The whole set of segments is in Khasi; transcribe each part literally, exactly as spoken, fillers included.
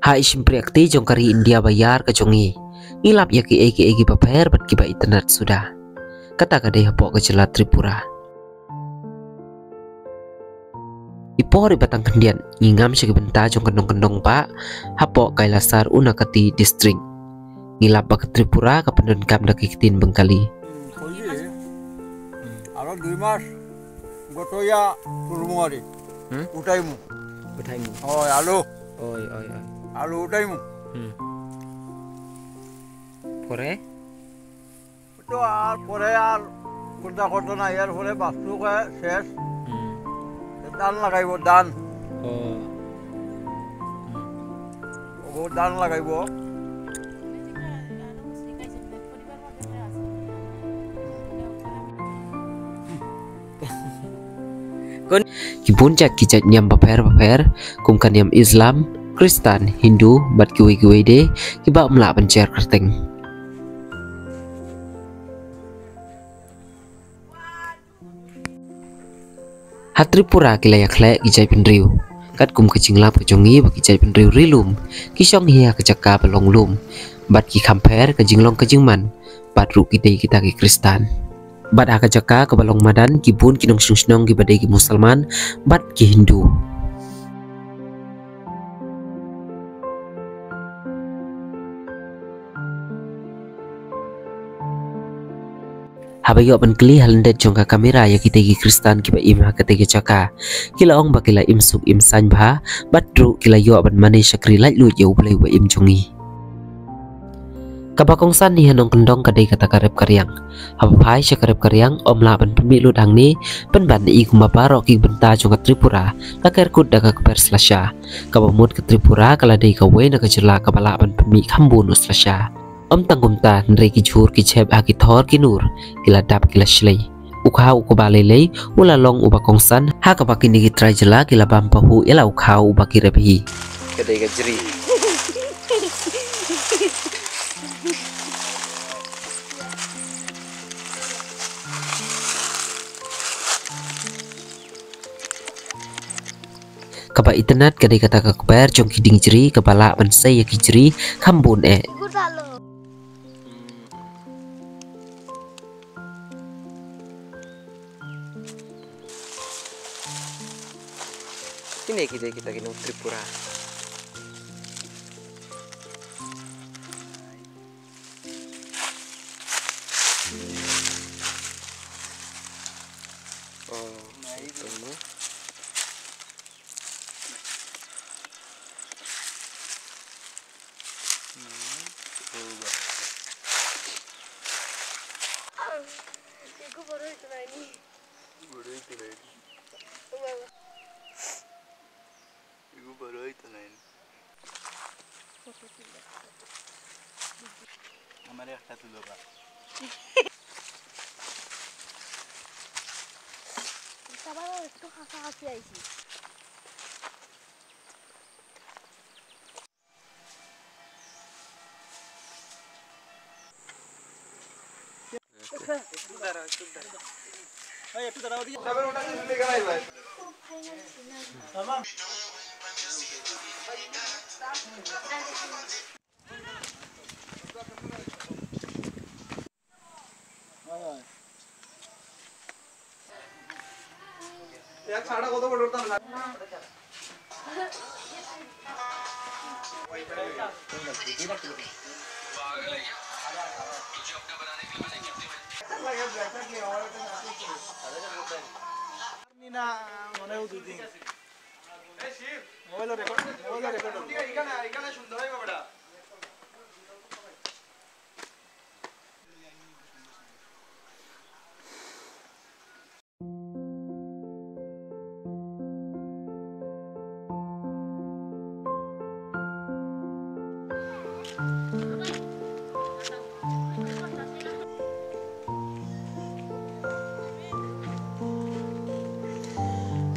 Ha i shympriahkti jong ka ri India ba ïar ka jong ngi, ngi lap ïa kiei kiei kiba pher bad kiba itynnad suda. Kata ka dei hapoh ka jylla Tripura. I por iba tang khyndiat ngi ngam sha ki bynta jong ka nongkyndong bah hapoh Kailasar, Unakati District. Ngi lap ba ka Tripura ka pyndonkam da ki ktien Bengali. হুম, করবি? হুম, আরো দুই মাস গত ইয়া তুলমুয়ারি। হুম? উঠাইমু। উঠাইমু। ওই আলু। ওই, ওই, ওই। আলু উঠাইমু। হুম। পরে? তো আর পরে আর কোনটা করতো না, এর পরে বাস্তু শেষ। হুম। ধান লাগাইব, ধান। ও। হুম। ও ধান লাগাইব। Ki bun jait ki jait niam bapher bapher, kum ka niam Islam, Kristan, Hindu, bad kiwei kiwei de, kiba ym lah ban jer kyrteng. Ha Tripura ki la ïakhleh ki jaitbynriew. Katkum ka jinglap ka jong ngi ba ki jaitbynriew ri lum, ki shong hi ha ka jaka ba long lum, bad ki kham pher ka jinglong ka jingman, bad ruh ki dei kita ki Kristan. Bad ha ka jaka kaba long madan ki bun ki nongshong shnong kiba dei ki Musalman bad ki Hindu. Haba ïoh ban kylli ha lyndet jong ka kamera ïa kitei ki Kristan kiba im ha katei ka jaka, ki la ong ba ki la im suk im saiñ bha, bad ruh ki la ïoh ban mane shakri laitluid ïa U Blei uba im jong ngi. Kaba kongsan hi ha nongkyndong ka dei kata ka rep ka riang. Haba phai sha ka rep ka riang, ym lah ban pynmih lut hangne, pynban i kumba baroh ki bynta jong ka Tripura la ker kut da ka kper slasha. Kaba mut ka Tripura ka la dei kawei na ka jylla kaba lah ban pynmih kham bun u slasha. Ym tang kumta, hynrei ki jhur ki jhep ha ki thor ki nur ki la dap ki la shlei. U khaw u kba lei lei u la long uba kongsan, ha kaba kine ki trai jylla ki la bam pahuh ïa la u khaw uba ki rep hi. Ka dei ka jri. Kaba itynnad ka dei kata ka kper jong ki dieng jri kaba lah ban sei ïa ki jri kham bun eh. Kine ki dei kita ki nong Tripura. Oh, itu mah. Hmm, oh, bahasa. Iku baru itu lah ini. Baru itu lah ini. Iku baru itu lah ini. আমার একটা তুলো বা। সবার একটু কাছাকাছি আইছি।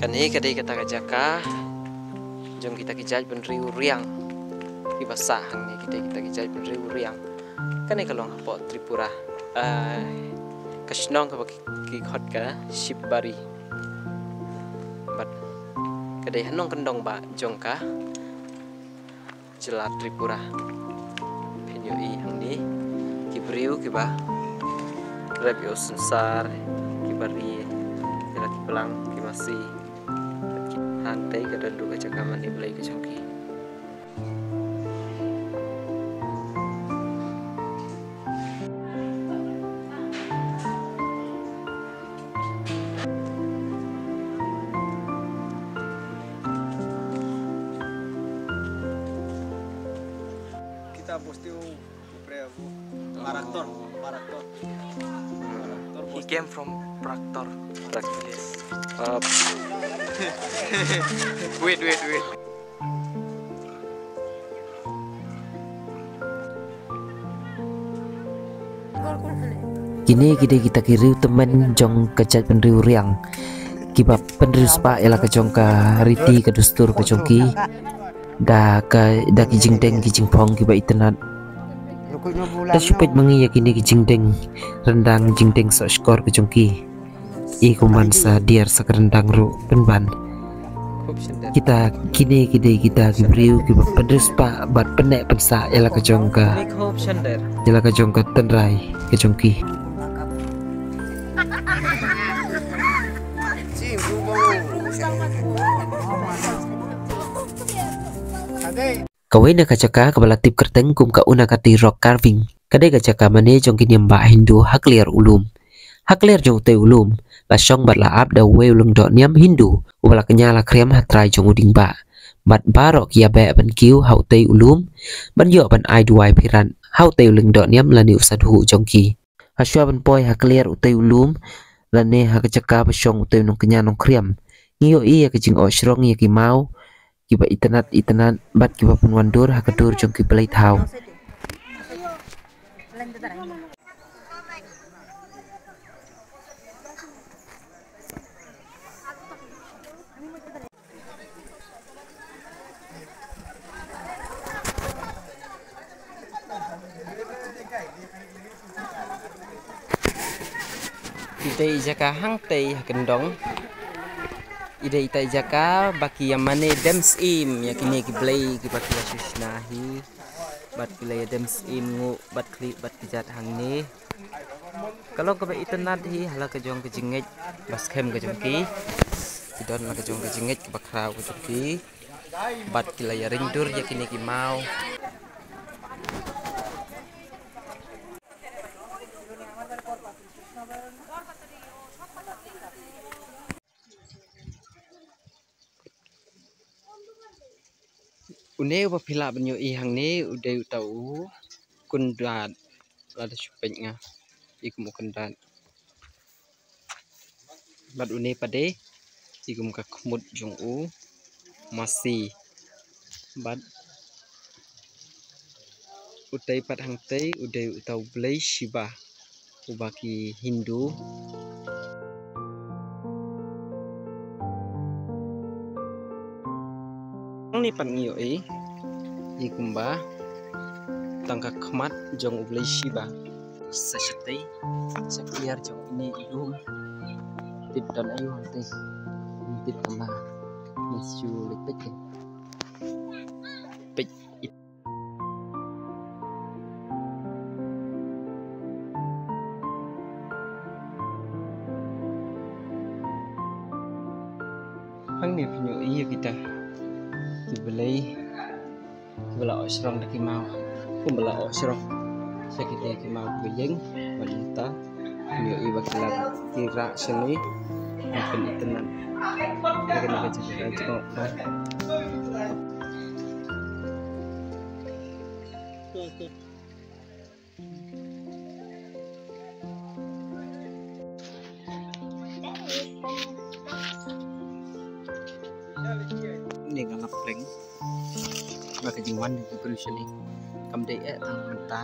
Kane ka dei kata ka jaka jong kita ki jaitbynriew riang. Kiba sah hangne ki dei kita ki jaitbynriew riang. Kane ka long hapoh Tripura. Ah, ka shnong kaba ki, ki khot ka Shipbari. Bad ka dei ha nongkyndong bah jong ka Jylla Tripura. Phin ïohi hangne ki briew kiba rep ïa u synsar, kiba ri ïa la ki blang ki masi. Hangtei ka dang duh ka jaka mane Blei ka jong ki. Kita posting Paraktor, Paraktor. He came from Paraktor. Paraktor. Yes. Uh, wait, wait, wait. Kine ki dei kita ki riew tymmen jong ka jaitbynriew Riang, kiba pynriewspah ïa la ka jong ka riti ka dustur ka jong ki da ka, da ki jingdeng ki jingphong kiba itynnad. Da shu peit ma ngi ïa kine ki jingdeng ryndang, jingdeng sohshkor ka jong ki. I kumban sa dier sa ka ryndang ruh pynban. Kita kine ki dei kita ki briew kiba pynriewspah bad pynneh pynsah ïa la ka jong ka, ïa la ka jong ka tynrai ka jong ki. Kawei na ka jaka kaba la tip kyrteng kum ka Unakati Rock Carving ka dei ka jaka mane jong ki niam bah Hindu ha kliar u lum. Ha kliar jong utei u lum la shong bad la ap da uwei u lyngdoh niam Hindu uba la kñia la khriam ha trai jong u dieng bah. Bad baroh ki ïa beh ban kiew ha utei u lum ban ïoh ban ai duwai phirat ha utei u lyngdoh niam lane u sadhu jong ki. Hashwa ban poi ha kliar utei u lum lane ha ka jaka ba shong utei u nongkñia nongkhriam, ngi ïohi ïa ka jingoh shrong ïa ki maw kiba itynnad itynnad bad kiba pynwandur ha ka dur jong ki blei thaw. I dei i jaka hangtei ha kyndong. I dei ita i jaka ba ki ïa mane dem syiem ïa kine ki blei kiba ki la shu shna hi. Bad ki la ïa dem syiem nguh bad khlieh bad kjat hangne. Ka long kaba itynnad hi ha la ka jong ka jingngeit ba skhem ka jong ki. Ki don la ka jong ka jingngeit kaba khraw ka jong ki. Bad ki la ïa ring dur ïa kine ki maw. Une uba phi lah ban ïohi hangne u dei uta u kyndat, lada shu peit nga i kum u kyndat. Bad une pat de i kum ka khmut jong u masi. Bad utei pat hangtei u dei uta u blei Shiva uba ki Hindu. Hangne pat ngi ïohi i kumba tang ka khmat jong u blei Shiva. Sa shatei sa kliar jong ine i lum. Tip don aïu hangtei. Tip kumba. Ni shu leit peit. Peit. Hangne phi ïohi ïa kita ki blei kiba la oh shrong da ki maw. Kumba la oh shrong sha kita ki maw kiba ïeng bad mynta phi ïohi ba ki la ki rah shane. Phin itynnad ïa kane ka jingïaid jngoh ba. Ni nga lap pleng ba ka jingwan jong ki briew shane kam dei eh tang mynta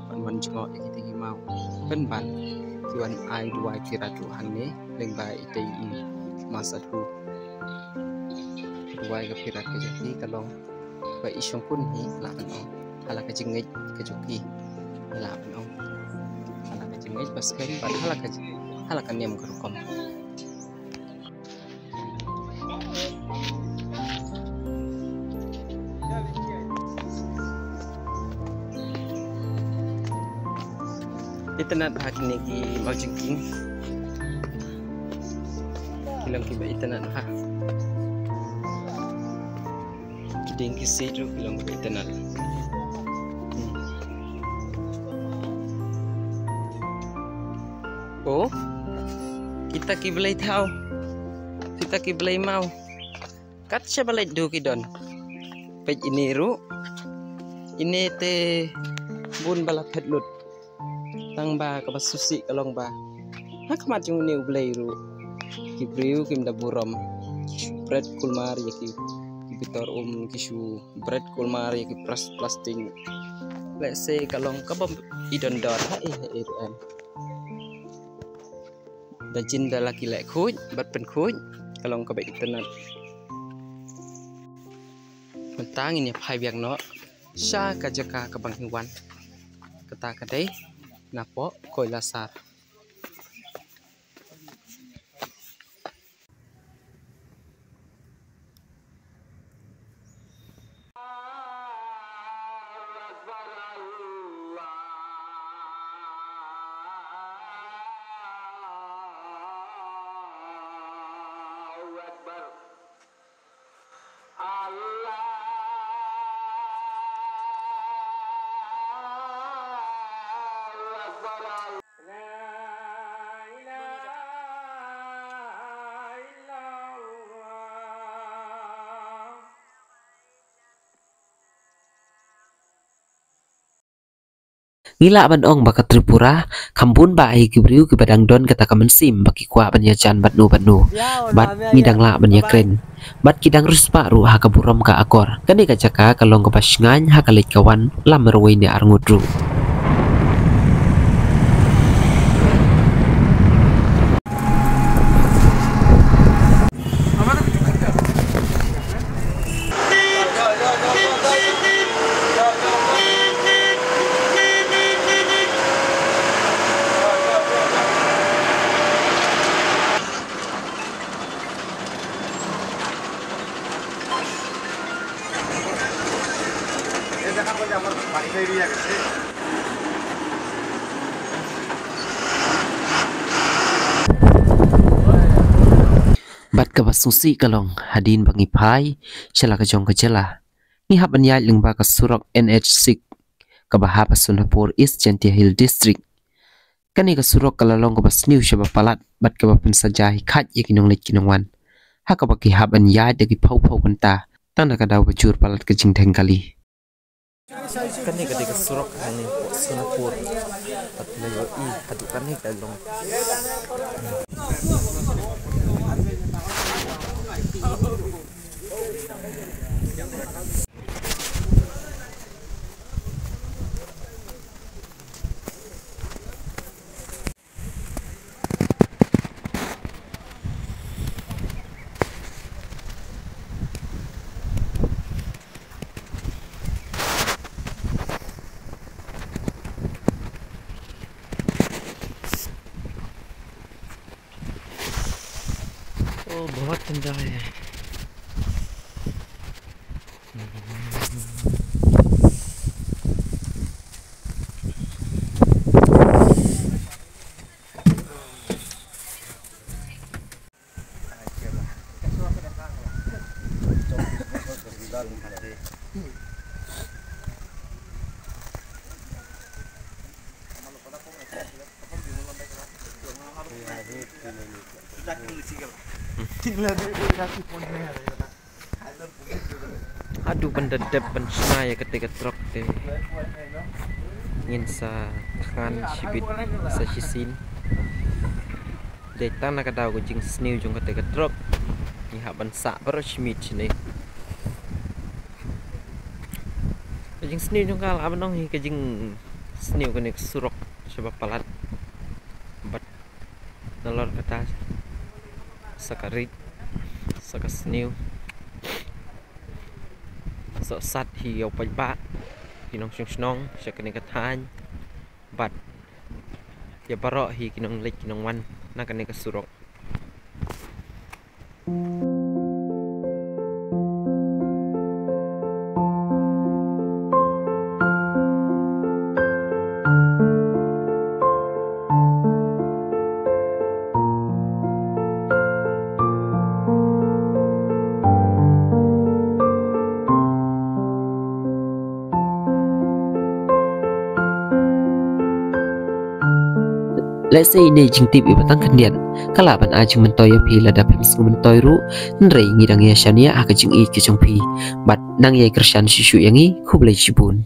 ban wan jngoh ïa kita ki maw. Pynban ki wan ai duwai ki ratu hangne lyngba itei i ma sadhu. Duwai ka phirat ka jong ki ka long ba i shongkun hi lah ban ong ha la ka jingngeit ka jong ki, lah ban ong ha la ka jingngeit ba skhem bad ha la ka, ha la ka niam ka rukom. Itynnad ha kine ki mawjingkieng. Ki long kiba itynnad ha. Ki dieng ki siej ruh ki long kiba itynnad. Hmm. Oh, kita ki blei thaw. Kita ki blei maw. Kat shaba leit duh ki don. Peit ine ruh. Ine te bun ba la phet lut. Tang ba kaba sngewsih ka long ba ha khmat jong une u blei ruh ki briew kim da burom. Ki shu bret kulmar ïa ki, ki bitor um, ki shu bret kulmar ïa ki plas-, plastik. Lehse ka long kaba i don dor ha i, ha i ruh em. Da jin da la ki leh khuid bad pynkhuid ka long kaba itynnad. Mynta ngin ïa phai biang noh sha ka jaka kaba ngi wan. Kata ka dei napoh Koilasar. Ngi lah ban ong ba ka Tripura kham bun ba ïa ki briew kiba dang don kata ka mynsiem ba ki kwah ban ïajan bad no bad no. Bad ngi dang lah ban ïakren. Bad ki dang riewspah ruh ha ka burom ka akor. Kane ka jaka ka long kaba shngaiñ ha ka leit ka wan lam marwei ne arngut ruh. Bad kaba sngewsih ka long hadien ba ngi phai sha la ka jong ka jylla, ngi hap ban ïaid lyngba ka surok N H six kaba hap ha Sonapur, East Jaintia Hills District. Kane ka surok ka la long kaba sniew shaba palat bad kaba pynsaja hi khat ïa ki nongleit ki nongwan. Ha kaba ki hap ban ïaid da ki phew phew kynta tang na ka daw ba jur palat ka jingdheng kali. Kane ka dei ka surok hangne hapoh Sonapur. Bad la ïohi haduh kane ka long. Oh, बहुत ठंडा है। Haduh ban da dep ban shna ïa kata ka trok te. Ngin sa thngan shibit sa shisien. Dei tang na ka daw ka jingsniew jong kata ka trok. Ngi hap ban sah baroh shi miet shane. Ka jingsniew jong ka la ban ong hi ka jingsniew kane ka surok shaba palat. Bad nalor kata sa ka rit, sa ka sniew. Sa sat hi ïa u paidbah, ki nongshong shnong sha kane ka thaiñ. Bad ïa baroh hi ki nongleit ki nongwan na kane ka surok. Lehse ine i jingtip iba tang khyndiat ka lah ban ai jingmyntoi ïa phi lada phim sngew myntoi ruh, hynrei ngi dang ïa shaniah ha ka jingïeit ka jong phi. Bad nang ïai kyrshan shuh shuh ïa ngi, khublei shibun.